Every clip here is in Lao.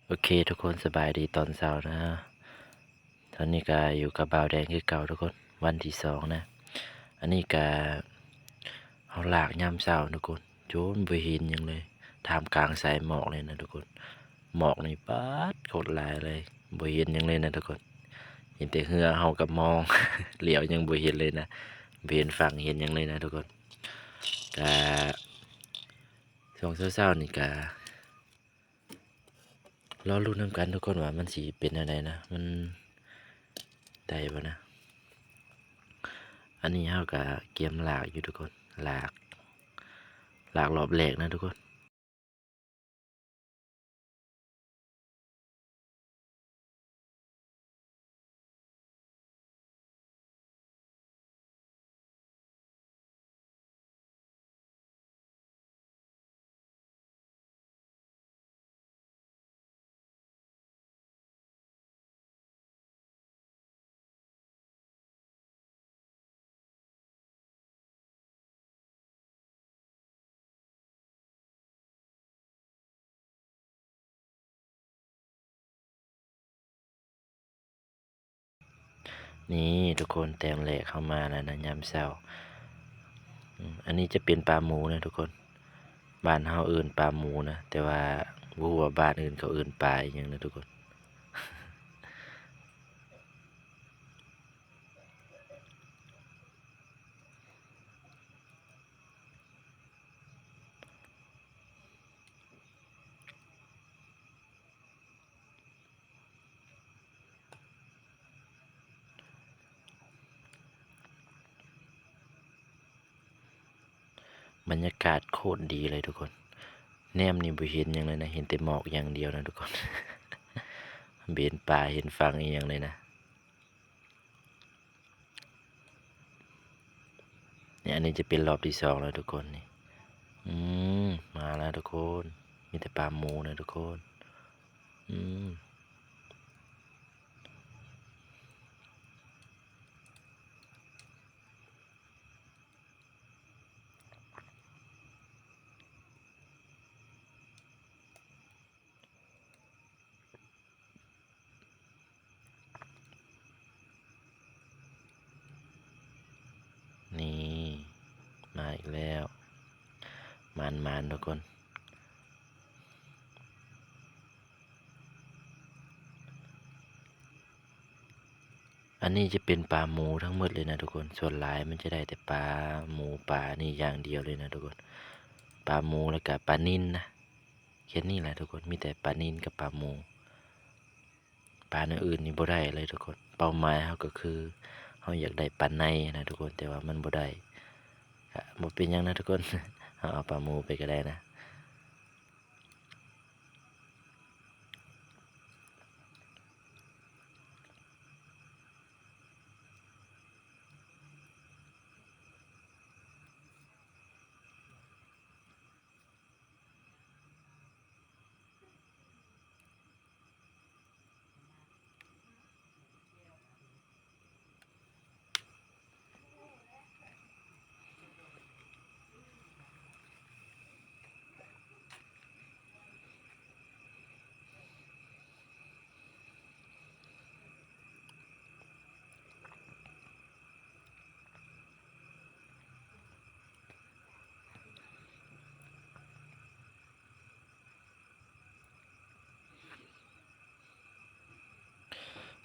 ໂອເຄທຸກຄົນ ສະບາຍດີຕອນເຊົ້ານະ. ຕອນນີ້ກະຢູ່ກັບບ່າວແດງຄືເກົ່າທຸກຄົນ ວັນທີສອງນະ. ອັນນີ້ກະເຮົາລາກຍາມເຊົ້າທຸກຄົນ ຈົນບໍ່ເຫັນຫຍັງເລີຍ ທ່າມກາງສາຍໝອກເລີຍນະທຸກຄົນ. ໝອກນີ້ປາດໂຄດຫຼາຍເລີຍ ບໍ່ເຫັນຫຍັງເລີຍນະທຸກຄົນ. ເຫັນແຕ່ເຮືອເຮົາກັບມອງ ຫຼຽວຍັງບໍ່ເຫັນເລີຍນະ ບໍ່ເຫັນຝັ່ງເຫັນຫຍັງເລີຍນະທຸກຄົນ. ກະຊ່ວງເຊົ້າໆນີ້ກະ ລໍລຸ້ນນຳກັນທຸກຄົນວ່າມັນຊິເປັນແນວໃດນະ ມັນໄດ້ບໍ່ນະ. ອັນນີ້ເຮົາກະກຽມລາກຢູ່ທຸກຄົນ ລາກ ລາກລອບແລກນະທຸກຄົນ. ນີ້ທຸກຄົນ ແຕ້ມແລກເຮົາມາແລ້ວນະ ຍາມເຊົ້າ. ອືມ ອັນນີ້ຈະເປັນປາໝູນະທຸກຄົນ ບ້ານເຮົາເອີ້ນປາໝູນະ ແຕ່ວ່າບໍ່ຮູ້ວ່າບ້ານອື່ນເຂົາເອີ້ນປາອີ່ຫຍັງນະທຸກຄົນ. ບັນຍາກາດໂຄດດີເລີຍທຸກຄົນ ແນມນີ້ບໍ່ເຫັນຫຍັງເລີຍນະ ເຫັນແຕ່ໝອກຢ່າງດຽວນະທຸກຄົນ ບໍ່ເຫັນປ່າເຫັນຝັ່ງອີ່ຫຍັງເລີຍນະ. ນີ້ ອັນນີ້ຈະເປັນລອບທີສອງແລ້ວທຸກຄົນນີ້. ອືມ ມາແລ້ວທຸກຄົນ ມີແຕ່ປາໝູນະທຸກຄົນ. ອືມ. ນີ້ ມາອີກແລ້ວ ໝານໆ ທຸກຄົນ. ອັນນີ້ຈະເປັນປາໝູທັງໝົດເລີຍນະທຸກຄົນ ສ່ວນຫຼາຍມັນຈະໄດ້ແຕ່ປາໝູ ປານີ້ຢ່າງດຽວເລີຍນະທຸກຄົນ ປາໝູ ແລ້ວກະປານິນນະ. ແຄ່ນີ້ແຫຼະທຸກຄົນ ມີແຕ່ປານິນກັບປາໝູ ປາແນວອື່ນນີ້ບໍ່ໄດ້ເລີຍທຸກຄົນ. ເປົ້າໝາຍເຮົາກໍຄືເຮົາຢາກໄດ້ປາໄນນະທຸກຄົນ ແຕ່ວ່າມັນບໍ່ໄດ້ ກະບໍ່ເປັນຫຍັງນະທຸກຄົນ ເຮົາເອົາປາໝູໄປກໍໄດ້ນະ.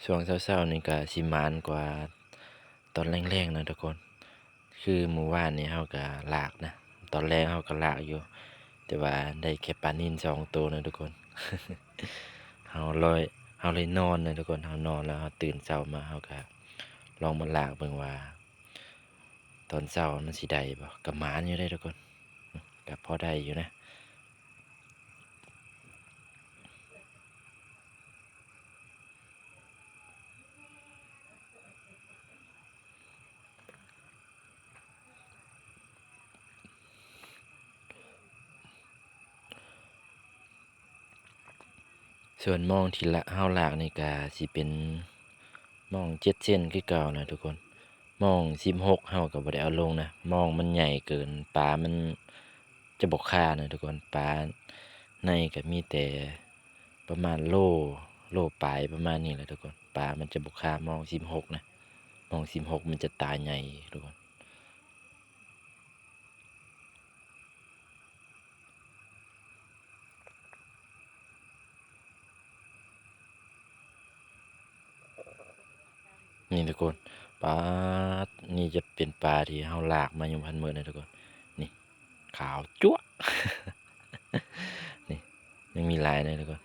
ຊ່ວງເຊົ້າໆນີ້ກະຊິໝານກວ່າຕອນແລງໆນະທຸກຄົນ. ຄືມື້ວານນີ້ເຮົາກະລາກນະ ຕອນແລງເຮົາກະລາກຢູ່ ແຕ່ວ່າໄດ້ແຄ່ປານິນສອງໂຕນະທຸກຄົນ. ເຮົາເລີຍ ເຮົາເລີຍນອນນະທຸກຄົນ ເຮົານອນແລ້ວເຮົາຕື່ນເຊົ້າມາ ເຮົາກະລອງມາລາກເບິ່ງວ່າ ຕອນເຊົ້າມັນຊິໄດ້ບໍ່? ກະໝານຢູ່ເດ້ທຸກຄົນ ກະພໍໄດ້ຢູ່ນະ. ສ່ວນມອງທີ່ລະ ເຮົາລາກນີ້ກະຊິເປັນມອງເຈັດເຊັນຄືເກົ່ານະທຸກຄົນ. ມອງສິບຫົກເຮົາກໍບໍ່ໄດ້ເອົາລົງນະ ມອງມັນໃຫຍ່ເກີນ ປາມັນຈະບໍ່ຄານະທຸກຄົນ. ປາໃນກໍມີແຕ່ ປະມານໂລ ໂລປາຍປະມານນີ້ແຫຼະທຸກຄົນ. ປາມັນຈະບໍ່ຄາມມອງສິບຫົກນະ, ມອງສິບຫົກມັນຈະຕາໃຫຍ່ທຸກຄົນ. ນີ້ທຸກຄົນ ປາດ ນີ້ຈະເປັນປາທີ່ເຮົາລາກມາຢູ່ພັນມື້ນະທຸກຄົນ. ນີ້ ຂາວຈັ້ວະ ນີ້ ຍັງມີຫຼາຍນະທຸກຄົນ.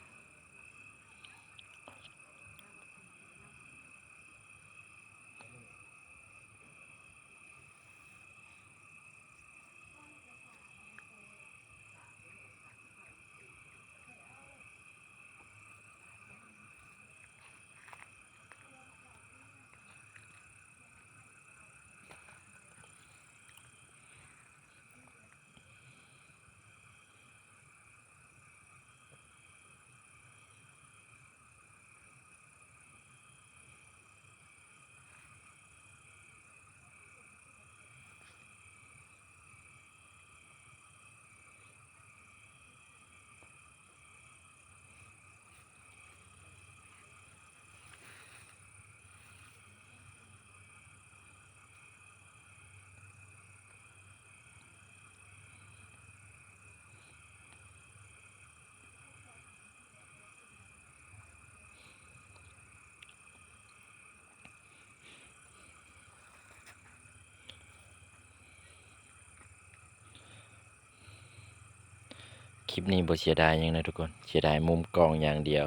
ຄລິບນີ້ບໍ່ເສຍດາຍຫຍັງນະທຸກຄົນ, ເສຍດາຍມຸມກ້ອງຢ່າງດຽວ.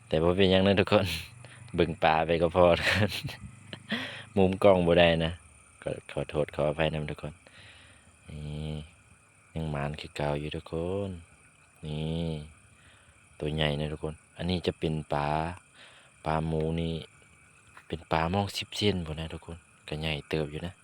ແຕ່ບໍ່ເປັນຫຍັງນະທຸກຄົນ, ເບິ່ງປາໄປກໍພໍທຸກຄົນ. ມຸມກ້ອງບໍ່ໄດ້ນະ, ກໍຂໍໂທດຂໍອະໄພນຳທຸກຄົນ. ນີ້ ຍັງໝານຄືເກົ່າຢູ່ທຸກຄົນ. ນີ້ ໂຕໃຫຍ່ນະທຸກຄົນ. ອັນນີ້ຈະເປັນປາ, ປາໝູນີ້ເປັນປາມອງສິບເຊັນພຸ້ນນະທຸກຄົນ, ກໍໃຫຍ່ເຕີບຢູ່ນະ.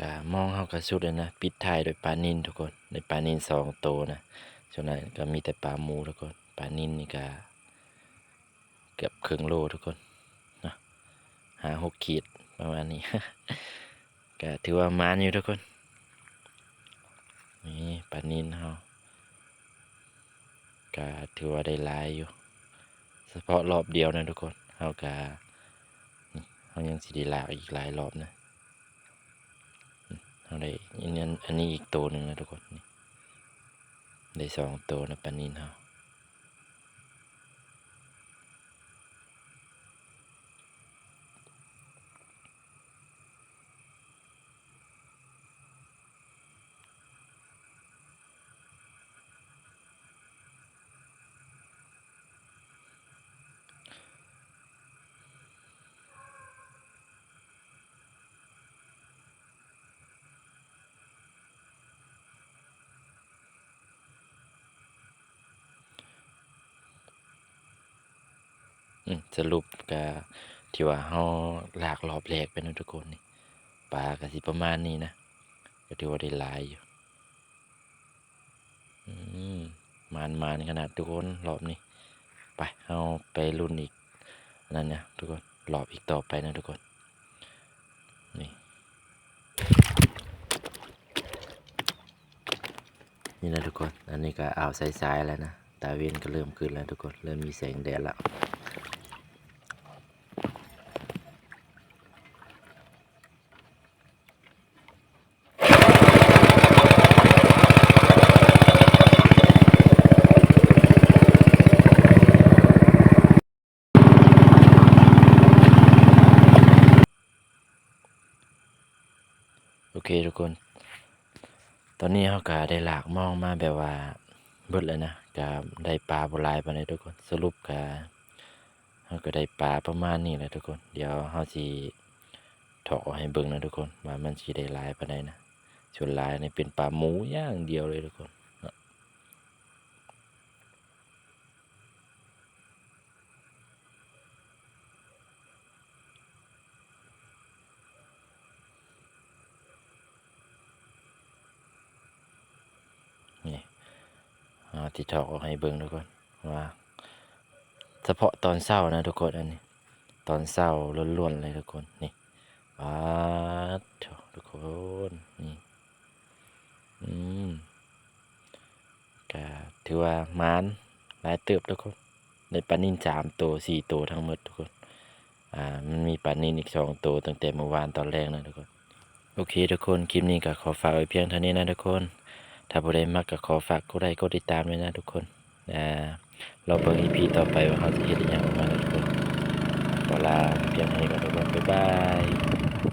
ກະມອງເຮົາກະສຸດແລ້ວນະ, ປິດທ້າຍດ້ວຍປານິນທຸກຄົນ. ໄດ້ປານິນສອງໂຕນະ, ສ່ວນນັ້ນກະມີແຕ່ປາໝູທຸກຄົນ. ປານິນນີ້ກະເກືອບເຄິ່ງໂລທຸກຄົນເນາະ, ຫ້າຫົກຂີດປະມານນີ້. ກະຖືວ່າໝານຢູ່ທຸກຄົນ. ນີ້ປານິນເຮົາ ກະຖືວ່າໄດ້ຫຼາຍຢູ່, ສະເພາະລອບດຽວນະທຸກຄົນ. ເຮົາກະ ນີ້ ເຮົາຍັງຊິໄດ້ລາກອີກຫຼາຍລອບນະ. ເຮົາໄດ້ ອັນນີ້ ອັນນີ້ອີກໂຕໜຶ່ງນະທຸກຄົນ. ນີ້ ໄດ້ສອງໂຕນະ ປານິນເຮົາ. ອືມ ສະຫຼຸບກະຖືວ່າເຮົາລາກລອບແລກໄປເນາະທຸກຄົນ. ນີ້ປາກະຊິປະມານນີ້ນະ, ກະຖືວ່າໄດ້ຫຼາຍຢູ່. ອືມ ໝານໆຂະໜາດທຸກຄົນລອບນີ້. ໄປ ເຮົາໄປລຸ້ນອີກ ອັນນັ້ນນະທຸກຄົນ, ລອບອີກຕໍ່ໄປນະທຸກຄົນ. ນີ້ ນີ້ນະທຸກຄົນ, ອັນນີ້ກະອາວສາຍໆແລ້ວນະ, ຕາເວັນກະເລີ່ມຂຶ້ນແລ້ວທຸກຄົນ, ເລີ່ມມີແສງແດດລະ. ໂອເຄທຸກຄົນ, ຕອນນີ້ເຮົາກະໄດ້ລາກມອງມາແບບວ່າເບິດແລ້ວນະ ກະໄດ້ປາບໍ່ຫຼາຍປານໃດທຸກຄົນ. ສະຫຼຸບກະ ເຮົາກະໄດ້ປາປະມານນີ້ແຫຼະທຸກຄົນ. ດຽວເຮົາຊິຖອກອອກໃຫ້ເບິ່ງນະທຸກຄົນ ວ່າມັນຊິໄດ້ຫຼາຍປານໃດນະ. ສ່ວນຫຼາຍນີ້ເປັນປາໝູຢ່າງດຽວເລີຍທຸກຄົນເນາະ. ນີ້ ເຮົາຊິຖອກອອກໃຫ້ເບິ່ງທຸກຄົນ ວ່າສະເພາະຕອນເຊົ້ານະທຸກຄົນ. ອັນນີ້ຕອນເຊົ້າລ້ວນໆເລີຍທຸກຄົນ. ນີ້ ປາດໂທ້ ທຸກຄົນ ນີ້ ອືມ ກະຖືວ່າໝານຫຼາຍເຕີບທຸກຄົນ. ໄດ້ປານິນສາມໂຕ ສີ່ໂຕທັງໝົດທຸກຄົນ. ອ່າ ມັນມີປານິນອີກສອງໂຕຕັ້ງແຕ່ມື້ວານຕອນແລງນະທຸກຄົນ. ໂອເຄທຸກຄົນ ຄລິບນີ້ກະຂໍຝາກໄວ້ພຽງເທົ່ານີ້ນະທຸກຄົນ. ຖ້າຜູ້ໃດມັກກະຂໍຝາກກົດໄລກົດຕິດຕາມດ້ວຍນະທຸກຄົນ. ອ່າ ລໍເບິ່ງອີພີຕໍ່ໄປວ່າເຮົາຊິເຮັດອີ່ຫຍັງອອກມານະທຸກຄົນ. ຂໍລາພຽງເທົ່ານີ້ກ່ອນທຸກຄົນ ບາຍບາຍ.